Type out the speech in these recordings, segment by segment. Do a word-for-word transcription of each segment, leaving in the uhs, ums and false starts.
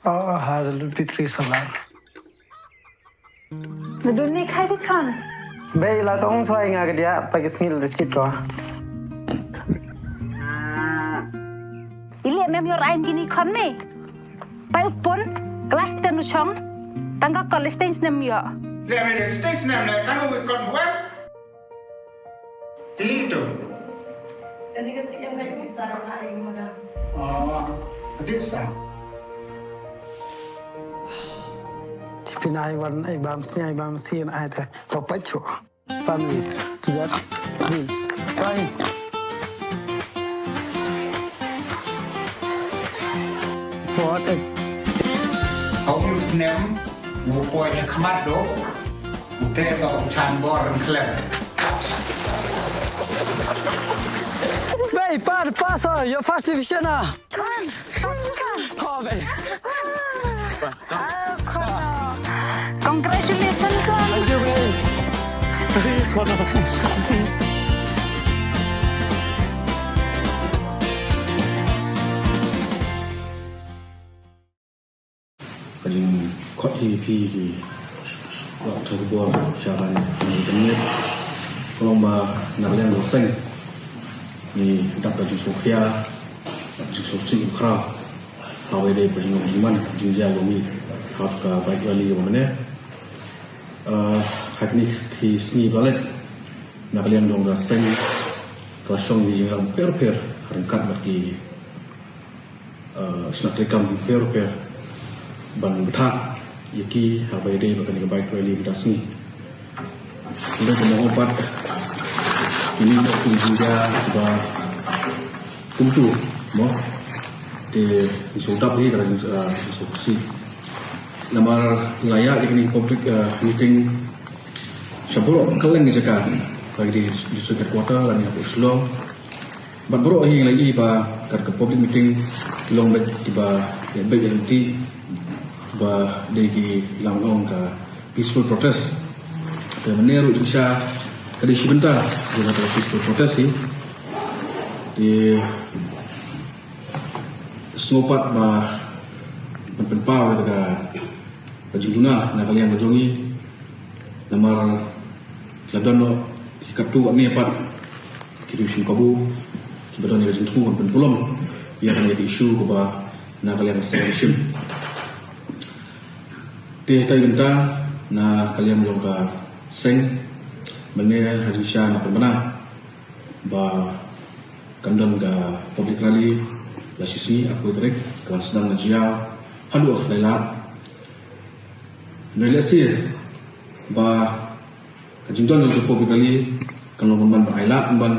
Oh, ha da lut battery solar. Na dun ne khai di khan. Bei la tong chwa nga ka dia pa ki sngil da chit ko. Ile mem yor ain gini khon me. Pai upon class ten u chong. Tang ka college stage nem yo. Le me stage nem le tang u kon wan. Ti tu. Kani ka sih yang kai ni sarang ai mo da. Oh, this time. Pin ai wan ai bam sni ai bam sni ai ta. Papa chu. Families to that means. Fine. For a Hau yu snem, yu poi ha khmat do, u te do u chan bor ren khlem. Bei, pat, pass, oh, your first division, ah. Come on, pass, come on. Oh, bei. Ah, Connor. Congratulations, Connor. Thank you, bei. Connor. Ka jingkhot hi phi ki lok tha bor sha ban ni jingit. Ka long ba na ka liang jong seng ni dak ka jingsngewkhia, jingsngewsih khraw. Hawei dei ba jingong jingman jingjia jong ngi ha ka bike rally ka ba mynne. Ah, ha kine ki sngi ba leit na ka liang jong ka seng ka la shong ki jingrang pher pher ha ryngkat bad ki eh, shnat treikam pher pher ban bthah ïa ki ha ba ïadei bad kane ka bike rally mynta sngi. Hynrei kumno pat kine ki jingjia ba kumtu mo te shu dap hi ka shu si. Namar la ïa kine public eh, meeting sha baroh kylleng ki jaka ba ki dei district headquarter lane hapoh Shillong. Bad baroh hi ngi la ïohi ba kat ka public meeting long beit kiba ïa beit ïa lynti ba dei ki lam long ka peaceful protest. Te mynne ruh jingshisha ka dei shi bynta jong ka peaceful protest hi. Te sngewpat ba ban pynpaw ïa ka ka jingduna na ka liang ka jong ngi. Namar la don noh ki katto katne pat ki riew shim kabu kiba don ïa ka jingthmu ban pynpulom ïa kane ka issue kaba na ka liang ka seng ka shim. Te tai bynta na ka liang jong ka seng mynne ha jingshisha nga pynbna ba kan don ka public rally la shisngi arphew tarik ka la sdang na Jaiaw haduh ka Lailad. Hynrei lehse ba ka jingdon jong ka public rally kan long pynban ba ai lad pynban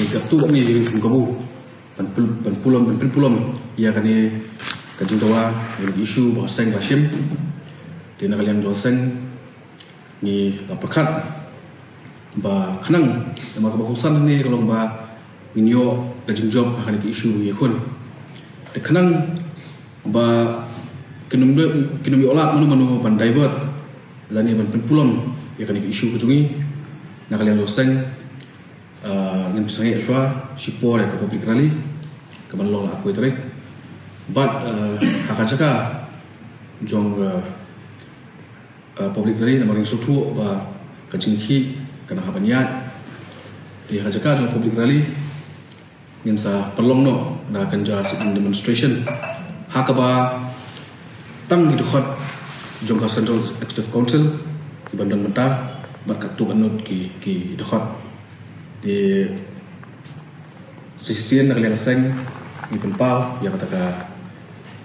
ïa katto katne ki riew shim kabu ban pul- ban pulom ban pynpulom ïa kane ka jingdawa ïa ka issue ba ka seng ka shim. Te na ka liang jong ka seng ngi la pyrkhat ba khnang namar kaba kongsan hangne ka long ba ngin ïoh ka jingjop ha kane ka issue ba ngi ïakhun. Te khnang ba kin ym kin ym ïoh lad mano mano ban divert lane ban pynpulom ïa kane ka issue ka jong ngi na ka liang jong ka seng. Ah, ngin pynsangeh shuwa shipor ïa ka public rally kaban long arphew tarik. Bad ah, ha ka jaka jong ah, ah, public rally namar ngi sngewthuh ba ka jingkhih ka nang hap ban ïaid. Te ha ka jaka jong public rally ngin sa pynlong noh da ka jingïaseng demonstration ha kaba tang ki dkhot jong ka Central Executive Council kiban don mynta bad katto katne ki ki dkhot. Te shisien na ka liang ka seng ngi pynpaw ïa kata ka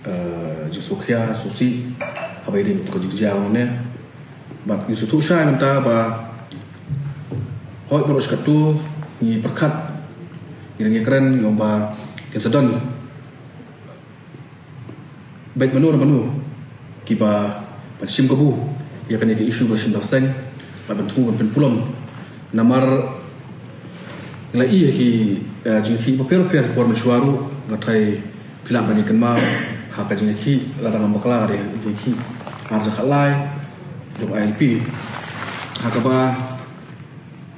eh, jingsngewkhia sngewsih haba ïadei bad ka jingjia hangne. Bad ngi sngewthuh shai mynta ba hooid baroh shi katto ngi pyrkhat ngi dang ïakren ngi ong ba kin sa don beit mano re mano kiba ban shim kabu ïa kane ka issue ba shim da ka seng bad ban thmu ban pynpulom. Namar ngi la ïohi ki eh, jingkhih bapher bapher por mynshuwa ruh nga tharai phi lah ban ïa kynmaw ha ka jingkhih lada ngam bakla ka dei jingkhih ar hajar khatlai jong I L P ha kaba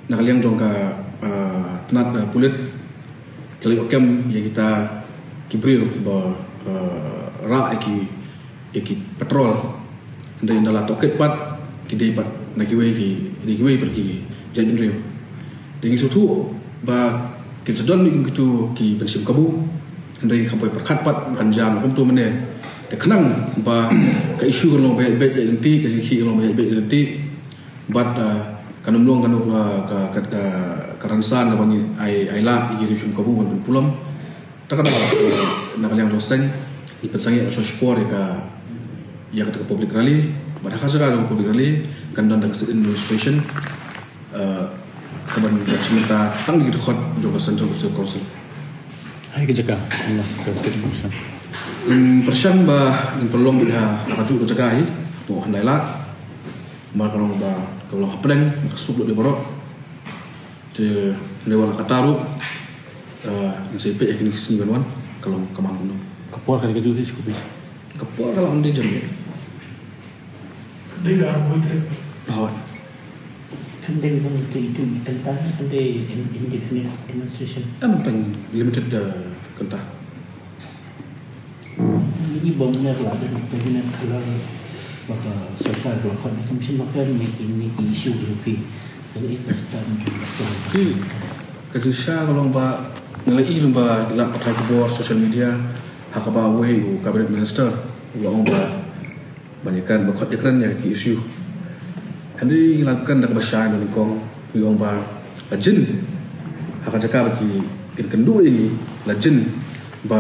na ka liang jong ka ah, tnat ah, pulit ki la ïoh kem ïa kita ki briew kiba ah, rah ïa ki ki patrol. Hynrei ynda la tohkit pat ki dei pat na kiwei ki, dei kiwei pat ki jaitbynriew. Te ngi sngewthuh ba kin sa don mih kum kitu ki ban shim kabu. Hynrei ngi kham poi pyrkhat pat ba kan jia kumtu mynne. Te khnang ba ka issue kan long ba ïaid beit ïaid lynti, ka jingkhih kan long ba ïaid beit ïaid lynti. Bad kan ym long kano ka, ka, ka, ka rynsan kaba ngi ai, ai lad ïa ki riew shim kabu ban pynpulom. Te ka dei na ka liang jong seng ngi pynsangeh shuwa shipor ïa ka, ïa kata ka public rally. Bad ha ka jaka jong public rally kan don da ka sit-in demonstration, eh, kaban shim bynta tang da ki dkhot jong ka Central Executive Council. Hai ka jaka, Allah, ka sit-in demonstration. Ngin pyrshang ba ngin pynlong beit ha, ha kajuh ka jaka hi, hapoh Khyndai Lad. Namar ka long ba, ka long hapdeng, ka suk lut ïa baroh. Te hynrei wat la katta ruh, eh, ngin sa peit ïa kine ki sngi ban wan, ka long ka mang kumno. Ka por ka dei kajuh hi shuh. Ka por ka la ym dei jem. Dei ka arphew tarik. Hooid. Kan dei ban tu itu i kynta, kan dei in-, indefinite demonstration. Em, tang limited, eh, kynta. Ini bom ne la, dan ini kala ba ka sorkar ka la khot, ni kam shim ba ka ni ki, ni ki issue rupi. Jadi ka stand ka sel. Hi, ka jingshisha ka long ba ngi la i lyngba ki lad pathai khubor, social media, ha kaba uwei u cabinet minister u la ong ba ban ïakren, ba khot ïakren ïa ki issue. Hynrei ngi la kren da kaba shai, ba nyngkong ngi ong ba la jin ha ka jaka ba ki, kin kynduh ïa ngi, la jin ba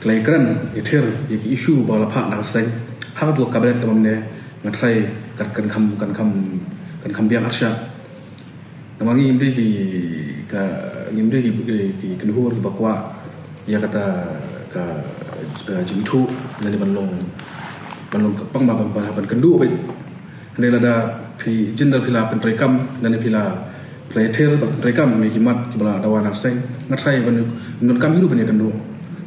ki la ïakren ïathir ïa ki issue ba la phah na ka seng. Ha katu ka cabinet kaba mynne nga tharai kan, kan kham, kan kham, kan kham biang harsha. Namar ngim dei ki, ka, ngim dei ki, ki, ki kynhun kiba kwah ïa kata ka, ka jingithuh lane ban long, ban long ka pang ba ban, ban, ban kynduh beit. Hynrei lada phi jin da phi la pyntreikam lane phi la, phi la ïathir bad pyntreikam ïa ki mat kiba la dawa na ka seng, nga tharai ban, ban donkam hi ruh ban ïakynduh.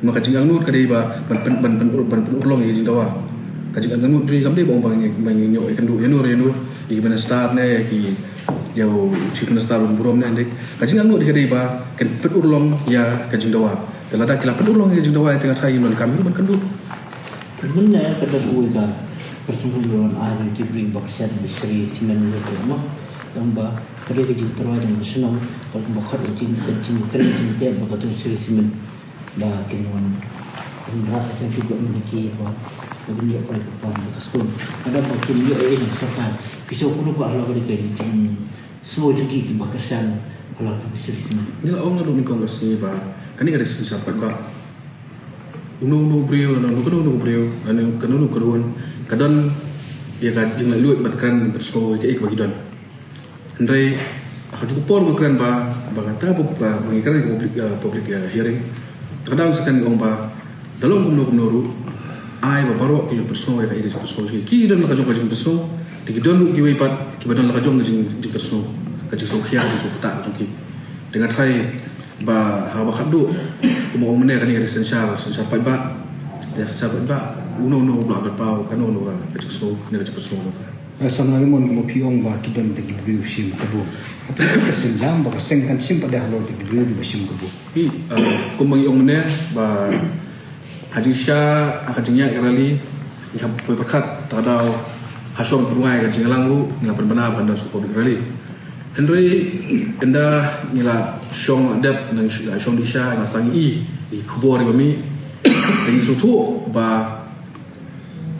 Namar ka jingangnud ka dei ba ban pyn-, ban pyn-, ban pynurlong ïa ka jingdawa. Ka jingangnud jong ngi kam dei ba ong ba ngi, ba ngi ïoh ïakynduh ïa nur ïa nur, ïa ki minister ne ïa ki, ïa u chief minister ban burom ne, hynrei ka jingangnud ka dei ba kin pynurlong ïa ka jingdawa. Te lada ki la pynurlong ïa ka jingdawa te nga tharai ngin donkam hi ruh ban kynduh. Te mynne ka don uwei ka kyrteng ruh ban ai ban ki briew ba kyrshan ba Shree Cement ruh, mo. Tang ba ka dei ka jingtyrwa jong ka shnong, ka ba khot ka jing, ka jingkren jingtep ba ka tu Shree Cement. Ba kin wan, kin rah ïa ki, kin ïoh ïa ka pan ka skul. Ka dei ba kin ïoh ïa ka sorkar. Phi sngewthuh kumno ba halor ka dei ka jingsngew jong ki kiba kyrshan halor ka Shree Cement. Ngi la ong naduh nyngkong ka sngi ba kane ka dei synshar paidbah. Uno uno u briew, na uno uno u briew, na uno uno u kynhun, ka don ïa ka jinglaitluid ban kren, ban pynsngew ïa kaei kaba ki don. Hynrei ha kajuh ka por nga kren ba, ba kata ba, ba, ba ngi kren ka public, eh, public, eh, hearing. Ka dang sa kren ong ba da long kumno kumno ruh, ai ba baroh ki ïoh pynsngew ïa ka, ïa ka jingpynsngew jong ki. Ki don la ka jong ka jingpynsngew, te ki don ruh kiwei pat kiba don la ka jong ka jing, jingpynsngew, ka jingsngewkhia, jingsngewpyntah jong ki. Te nga tharai ba haba khatduh kumba ong mynne kane ka dei synshar, synshar paidbah. Te synshar paidbah, uno uno u lah ban paw kano kano ka jingsngew ne ka jingpynsngew jong ka. Eh, Samla Limon, kumba phi ong ba ki don da ki briew shim kabu. Hato ka sienjam ba ka seng kan shim pat de halor da ki briew kiba shim kabu? Hi, eh, kumba ngi ong mynne ba ha jingshisha, ha ka jingïaid ka rally, ngi hap poi pyrkhat, ta ka daw ha shong pynwai ka jingïalang ruh ngi la pynbna ba kan don shuh public rally. Hynrei ynda ngi la shong la dep, ngi la shong dih sha, ngi la sangeh ïa ki khubor kiba mih, te ngi sngewthuh ba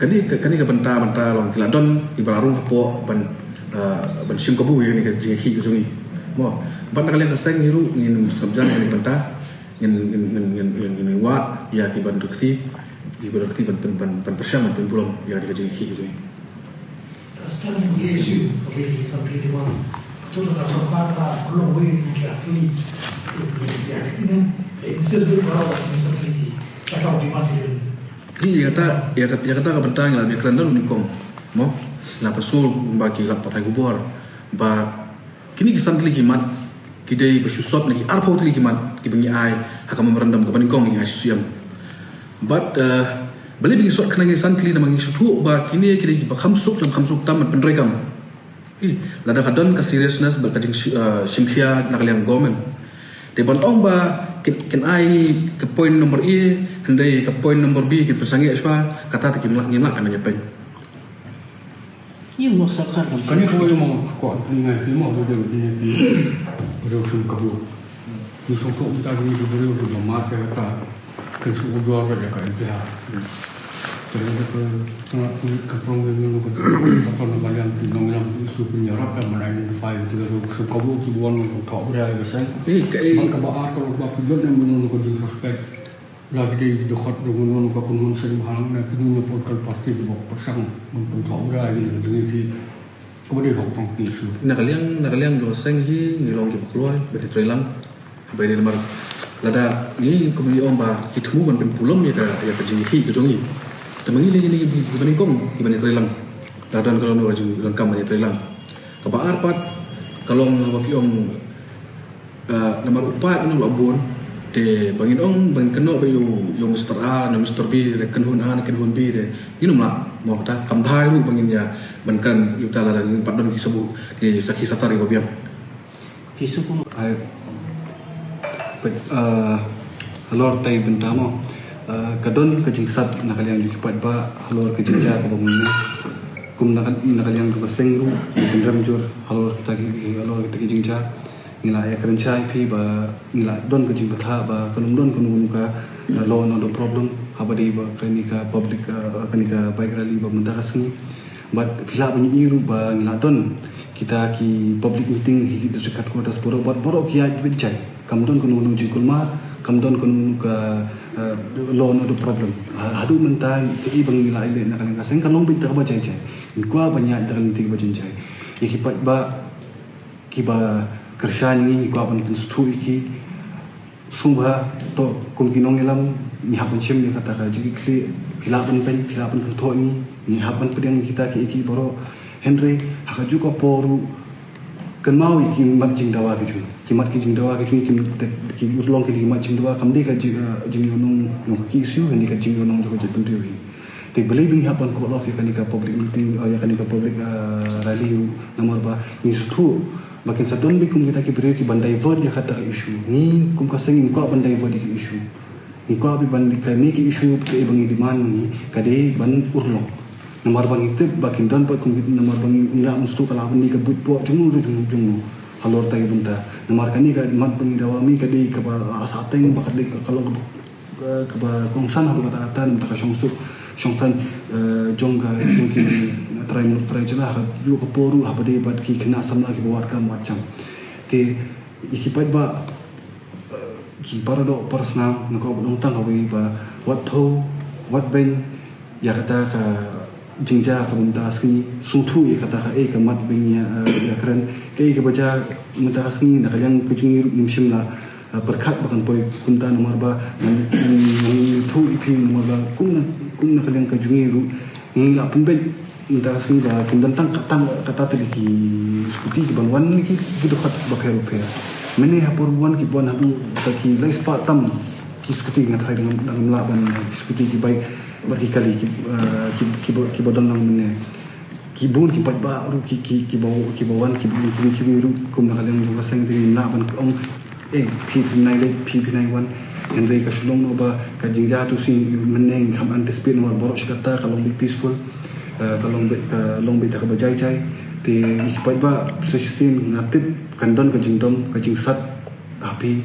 kane ka, kane ka bynta, bynta long ki la don kiba la rung hapoh ban, ah, ban shim kabu ïa kane ka jingïakhih ka jong ngi. Mo, bad na ka liang ka seng ngi ruh ngin sngap jan ïa kane ka bynta, ngin, ngin, ngin wad ïa ki ban rkti, ki ban rkti ban, ban, ban, ban pyrshang ban pynburom ïa kane ka jingïakhih ka jong ngi. Ka stem ka issue ka ba ki san tylli demand. Ka tu la ka sorkar ka la pynlong wei na ki ar tylli. Ka insist wei ba ki san tylli ki. Ka demand ki. Hi, ïa kata, ïa kata, ïa kata ka bynta ngi la ïakren da u nyngkong. Mo, la pynshai ba ki lad pathai khubor ba kine ki san tylli ki mat ki dei ba shu sot na ki arphew tylli ki mat kiba ngi ai ha ka memorandum kaba nyngkong ngi ai shisien. Bad, eh, balei ba ngi sot kane ngi san tylli, namar ngi sngewthuh ba kine ki dei kiba kham suk, kham suk tam ban pyntrei kam. Ih, lada ka don ka seriousness bad ka jing shi-, eh, shimkhia na ka liang government. Te ban ong ba Kin, kin ai ka point number A, hynrei ka point number B kin pynsangeh shwa, kata te kim lah, ngim lah ban ïa pyn. Ïa, ma sorkar kam. Kane ka ïa ma ko ni ngai ki ma ko de ni ki. Briew sum ka bu. Ni song song ta ni ki briew ki ma ma ka ta. Kan su ujor ka ka ïa. Kane ka ka ka prong ni ni ka ka ka ka yang ki nongïalam ki su ki ïarap ka ma ni ki fai ki su ka bu ki buan ko thok bria ka seng. Ni ka ka ba ar ka ba ki jot ni ni ko di suspect. La ki dei ki dkhot jong ngi nong ka kynhun seng bha na ki dei political party kiba pyrshang ban pynthok bria ïa ki jong ngi ki. Kaba dei hok tang ki issue. Na ka liang, na ka liang jong ka seng hi ngi long kiba kloi ban ïatreilang. Haba ïadei namar lada ngi kum ngi ong ba ki thmu ban pynpulom ïa ka, ïa ka jingïakhih ka jong ngi. Te ma ngi lei ngi ngi ban ïakong ngi ban ïatreilang. Lada don ka long ka jingdonkam ban ïatreilang. Kaba ar pat ka long haba ki ong Ah, namar u paid u la bun, te ba ngin ong, ba ngin kynnoh ba ïa u, ïa u Mister A, na Mister B, ne kynhun A, ne kynhun B, te ngin ym lah, mo kata, kam bha ruh ba ngin ïa, ban kren, ïa uta lada ngin pat don ki sabu, ki sakhi satar kiba biang. Ki sabu. Ai, peit, ah, halor tai bynta mo, ah, ka don ka jingsat na ka liang jong ki paidbah, halor ka jingjia kaba mynne. Kum na ka, na ka liang jong ka seng ruh, ngi kynrem jur, halor kita ki, ki, halor kita ki jingjia. Ngi la ïakren shai phi ba ngi la don ka jingbthah ba kan ym don kano kano ka, uh, law and order problem haba dei ba kane ka public, uh, kane ka bike rally ba mynta ka sngi. Bad phi lah ban ïohi ruh ba ngi la don kita ki public meeting ha ki district headquarters baroh bad baroh ki ïaid beit jai. Kam don kano kano jingkulmar, kam don kano kano ka, uh, law and order problem. Ha, haduh mynta kaei ba ngi la ïaleh na ka liang ka seng ka long beit da kaba jai jai. Ngi kwah ban ïaid da ka lynti kaba jai jai. Ïa ki paidbah kiba kyrshan ïa ngi, ngi kwah ban pynsngewthuh ïa ki. Sngewbha to kum ki nongïalam ngi hap ban shim ïa kata ka jingkitkhlieh, phi lah ban pyn, phi lah ban kynthoh ïa ngi, ngi hap ban pdiang ïa kita kiei kiei baroh. Hynrei ha kajuh ka por ruh kynmaw ïa ki mat jingdawa ki jong ngi, ki mat ki jingdawa ki jong ngi, ki, ki urlong ki dei ki mat jingdawa, kam dei ka jing, eh, jingïohnong jong ka KSU, hynrei ka jingïohnong jong ka jaitbynriew hi. Te balei ba ngi hap ban call off ïa kane ka public meeting, eh, ïa kane ka public, eh, rally ruh, namar ba ngi sngewthuh ba kin sa don beit kum kita ki briew ki ban divert ïa kata ka issue. Ngi kum ka seng ngim kwah ban divert ïa ka issue. Ngi kwah beit ban, kane ka issue kaei ba ngi demand ngi ka dei ban urlong. Namar ba ngi tip ba kin don pat kum kita, namar ba ngi, ngi lah ban sngewthuh ka lah ban dei ka buit poh jong ngi ruh jong, jong ngi halor tai bynta. Namar kane ka mat ba ngi dawa mih ka dei kaba la sah teng ba ka dei ka, ka long kaba ka, kaba kongsan haduh katta katta na ka bynta ka shongsuk shongsaiñ, eh, jong ka, jong ki trai muluk trai jylla, ha kajuh ka por ruh haba dei bad ki khynnah samla kiba wad kam wad jam. Te ïa ki paidbah, eh, ki para doh para snam, nga kwah ban ong tang kawei ba wat thew, wat beiñ ïa kata ka jingjia ka mynta ka sngi, sngewthuh ïa kata kaei ka mat ba ngi ïa, eh, ïakren, kaei kaba jia mynta ka sngi, na ka liang ka jong ngi ruh ngim shym la, eh, pyrkhat ba kan poi kumta, namar ba ngan, ngan, ngan ïathuh ïa phi namar ba kum na, kum na ka liang ka jong ngi ruh ngi la pynbeit mynta ka sngi ba kin don tang ka, tang kata tylli ki scooty ki ban wan na ki, ki dkhot bapher bapher. Mynne ha por wan ki wan haduh da ki lai spah tam ki scooty, nga tharai da ngam, da ngam lah ban, ki scooty, ki bike bad ki kali ki, eh, ki, kiba, kiba don lang mynne. Ki bun ki paidbah ruh ki, ki, kiba, kiba wan, kiba wan, kiba wan ruh kum na ka liang jong ka seng te ngim lah ban ong, eh, phi, phin nai leit, phi, phin nai wan. Hynrei ka shu long noh ba ka jingjia tu shi mynne ngim anticipate namar baroh shi katta ka long beit peaceful, eh, ka long beit, ka long beit da kaba jai jai. Te ïa ki paidbah sa shisien nga tip kan don ka jingdom, ka jingsat ha phi.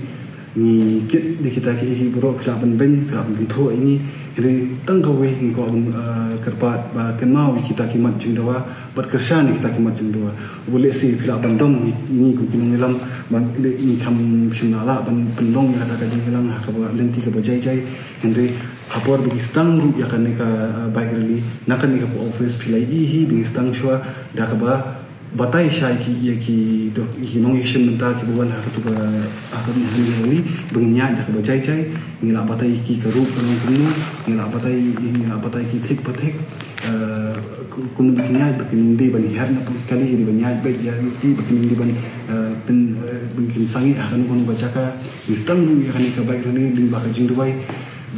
Ngi kit ïa kita kiei kiei baroh, phi lah ban beiñ, phi lah ban pynthoh ïa ngi. Hynrei tang kawei ngi kwah ban, eh, kyrpad ba kynmaw ïa kita ki mat jingdawa bad kyrshan ïa kita ki mat jingdawa. Uba lehse phi lah ban dom ïa ngi kum ki nongïalam ba leh ngi kham shym la lah ban pynlong ïa kata ka jingïalang ha kaba lynti kaba jai jai. Hynrei ha por ba ki sdang ruh ïa kane ka, eh, bike rally na kane ka office, phi la ïohi hi ba ngi sdang shuwa da kaba batai shai ki, ïa ki doh, ïa ki nongïashim bynta kiba wan ha katu ka, ha katu ka rally, ba ngin ïaid da kaba jai jai. Ngi la batai ïa ki ka ruh ka long kumno, ngi la batai, ngi la batai ki thik pa thik. Eh, ku-, kumno ba kin ïaid, ba kin ym dei ban her na pung ki kali, ki dei ban ïaid beit ïa ki, ba kin ym dei ban, eh, pyn, eh, ba kin sangeh ha kano kano ka jaka. Ngi sdang ruh ïa kane ka bike rally lyngba ka jingduwai.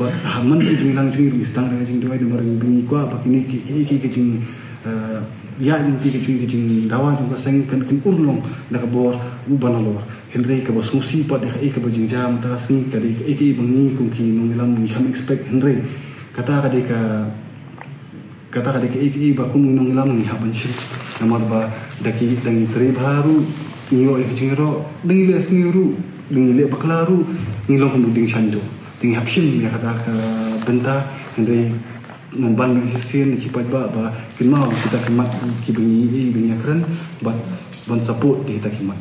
Bad ha man ka jingïalang jong ngi ruh ngi sdang da ka jingduwai, namar ba ngi kwah ba kine ki, ki, ki, ki jing Ïa lynti ka jong ka jingdawa jong ka seng kan kin urlong da ka bor u ba nalor. Hynrei kaba sngewsih pat ïa kaei kaba jingjia mynta ka sngi ka dei kaei kaei ba ngi kum ki nongïalam ngi kham expect, hynrei kata ka dei ka kata ka dei kaei kaei ba kum ngi nongïalam ngi hap ban shim. Namar ba da ki da ngi trei bha ruh ngi ïoh ïa ka jingïaroh, da ngi leh sniew ruh, da ngi leh bakla ruh, ngi long kum u dieng shaiñdur. Te ngi hap shim ïa kata ka bynta, hynrei ngan ban ïa ki shisien ki paidbah ba kin mad kita ki mat kiba ngi ïohi ba ngi ïakren bad ban support ïa kita ki mat.